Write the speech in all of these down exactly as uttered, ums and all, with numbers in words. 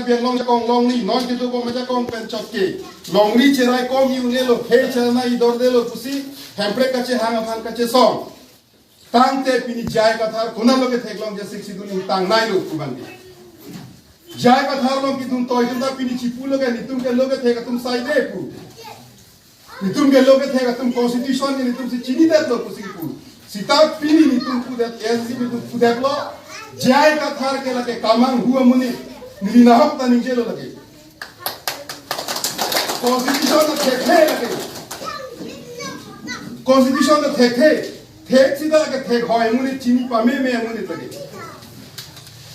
Karbi Anglong ajakong longri, non kedobom ajakong pen chotke longri cherai kom i-unelo, he cherna idordelo pusi Hemprek kachehang aphan kachesong. Tangte pini J I Kathar konatlo ketheklong, je Sixth Schedule ingtang nailo pu abangke. J I Kathar along kedun toidun ta pini chipulo ke, netum ke lo kethek atum saide pu. Netum ke lo kethek atum constitution ke netumsi chinidetlo pusi pu. Seta pini netum pudet, A S D C netum pudetlo, J I Kathar ke lake kamanghu amonit, neli nahok ta ningjelo lake. Constitution ta thekthe lake. Constitution ta thekthe. Thek seta lake thekhoi amonit, chini pameme amonit lake.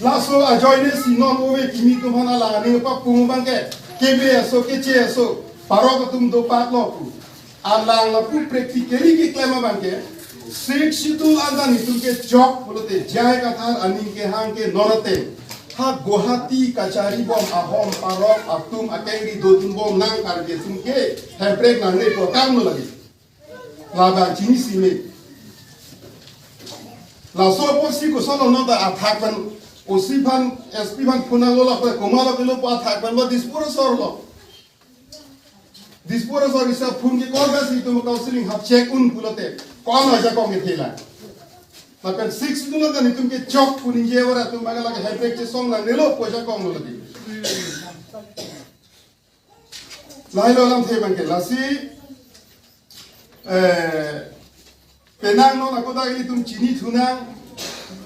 Laso ajoine si non ove kimi atum aphan alang aning papung abangke, kebe aso, keche aso, parok atum dopaklo pu. Alang lapu practically keklem abangke, Sixth Schedule anta netum ke chok pulote J I Kathar aning kehang ke non ateng ha Guwahati kacharibom ahom parok atum akengri dodunbom nang Karbi atum ke Hemprek nangne pu akamlo lake. Labang chinisi me. Laso apotsi kosonlo, non ta athak pen O C aphan, S P aphan phone nanglo, lapen komatlo kelo pu athak pen lo Dispur asorlo. Dispur asor isa phone ke call basi itum counseling hap check un pulote, ko-an ajakong kethela. Lapen Sixth Schedule ta netum ke chok pu ningje awar atum abang lake Hemprek chesong nangnelo pu ajakong lo lake. Lahelo alamthe abangke, lasi, eh, penang non ako ta ilitum chinithu nang,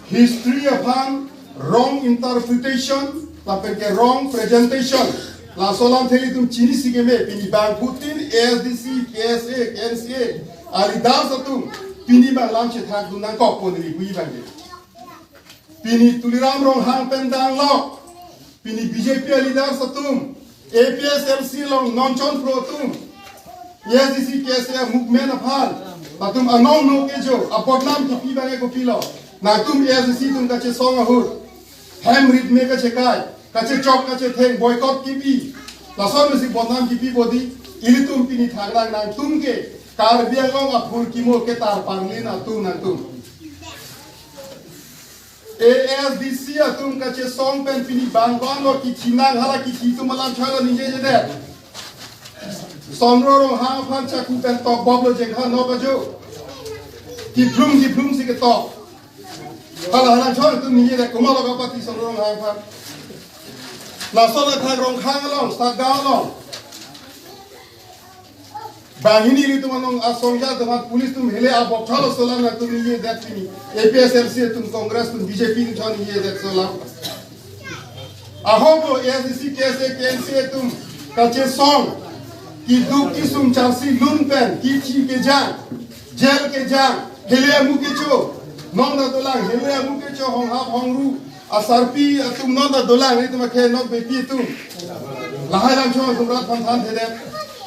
history aphan wrong interpretation lapen ke wrong presentation. Laso alamthe ilitum chinisi keme, pini bangphutin A S D C, K S A, K N C A aleaders atum pini abang lam chethakdun nangkok pu neli pu abangke. Pini Tuliram Ronghang pen danglo. Pini B J P aleaders atum, A P H L C along non chonphro atum, A S D C K S A movement aphan latum anong no kejo, abodnam kipi abangke kopilo? Nangtum A S D C atum kachesong ahut hem rit me kachekai, kachechok kachetheng, boycott kipi. Lason mesi bodnam kipi bodi, ilitum pini thangnang, nangtum ke Karbi Anglong aphurkimo ketar parlin atum nangtum. A S D C atum kachesong pen pini bang bang lo kithi nang, hala kithi atum alam chalo ningjejedet. Sonro Ronghang aphan chaku pen tokbomlo jengkha no kajo. Kiphlung kiphlung si ketok. Hala hala chon atum ningjedet, komatlo kapati Sonro Ronghang aphan. Laso lathak Ronghang along, Satgaon along. Banghini ilitum anong asong ja teman police atum hele abok chalo solam nangtum ningjedet pini. A P H L C atum, Congress atum, B J P atum chon ningjedet solam. Ahoklo A S D C, K S A, K N C A atum kachesong, kiduk kisung charsi lun pen, kithi kejang, jail kejang, hele amu kecho, non ta dolang, hele amu kecho, honghap hongru asarpi atum non ta dolang, itum akhe non bepi atum. Lahai lam chong atum rat aphan thanthedet.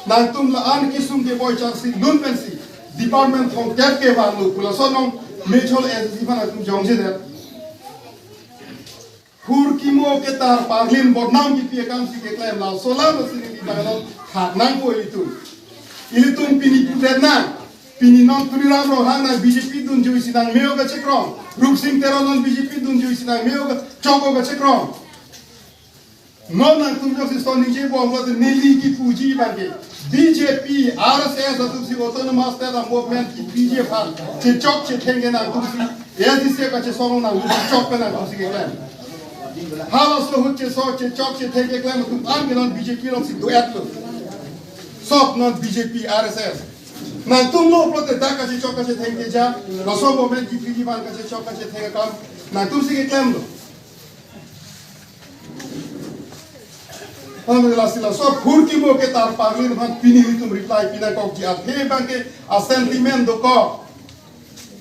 Nangtum la-an kisung keboi charsi lun pensi department thomkep kevanlo pu lason nong mechol A S D C aphan atum jongjedet. Phurkimo ketar parlin bodnam kipi akam si keklem, laso alam si neli bang along thak nangpo ilitum. Ilitum pini pudet nang, pini non Tuliram Ronghang nang B J P dunjui si nang me-o kachekrong. Rupsing Teron non B J P dunjui si nang me-o kachoko kachekrong. Non nangtum jongsi son ningjebom pulote neli kipuji abangke, B J P, R S S atum si autonomous state movement kipiji aphan chechok chetheng ke nangtum si, A S D C kachesong nangtum si chok pen nangtum si keklem. Halaso ahut chesong chechok chetheng keklem atum an ke non B J P along si do-etlo. Sok non B J P, R S S. Nangtum lo pulote dak kachechok kachetheng keja, laso movement kipiji aphan kachechok kachetheng akam nangtum si keklemlo. Pamela sila so phurkimo ketar parlin aphan pini ilitum reply pi nangkokji, athe abangke a sentiment dokok.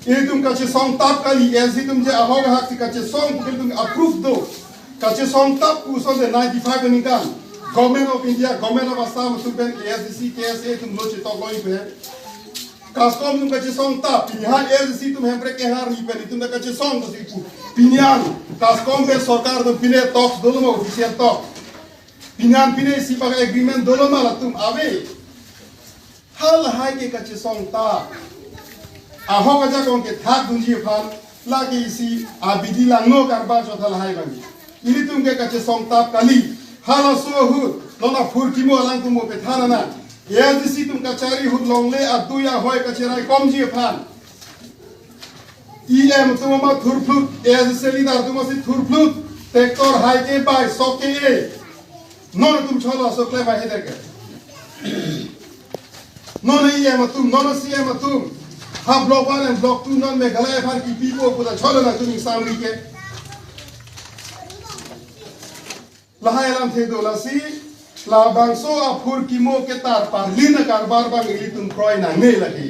Ilitum kachesong tap kali, A S D C atum je ahok ahak si kachesong pu ke ilitum approve do. Kachesong tap pu sonte ninety-five aningkan Government of India, Government of Assam atum pen A S D C, K S A atum lo chetok longji pen. CASCOM atum kachesong tap, pini ha A S D C atum Hemprek kehar ni pen itum ta kachesong pusi pu. Pini an CASCOM pen sorkar atum pine talks dolo ma, official talk? Pini an pine isi bak agreement dolo ma latum ave? Halahai ke kachesong tap. Ahok ajakong kethakdunji aphan lake isi abidi langno karbar chot halahai abang. Ilitum ke kachesong tap kali. Halaso ahut non aphurkimo alangtum mo pethan nang. A D C atum kachari ahut longle adui ahoi kacherai komji aphan. E M atum ama thurphlut, A D C leader atum asi thurphlut, tractor hai ke bai sok ke e. Non atum cholo so klem hai heter ke. Non E M atum, non C M atum. Ha block one and block two non Meghalaya aphan kipipo pu ta cholo nangtum ingsam ri ke. Lahai alamthe do lasi, labangso aphurkimo ketar parlin akarbar abang ilitum kroi nangne lagi.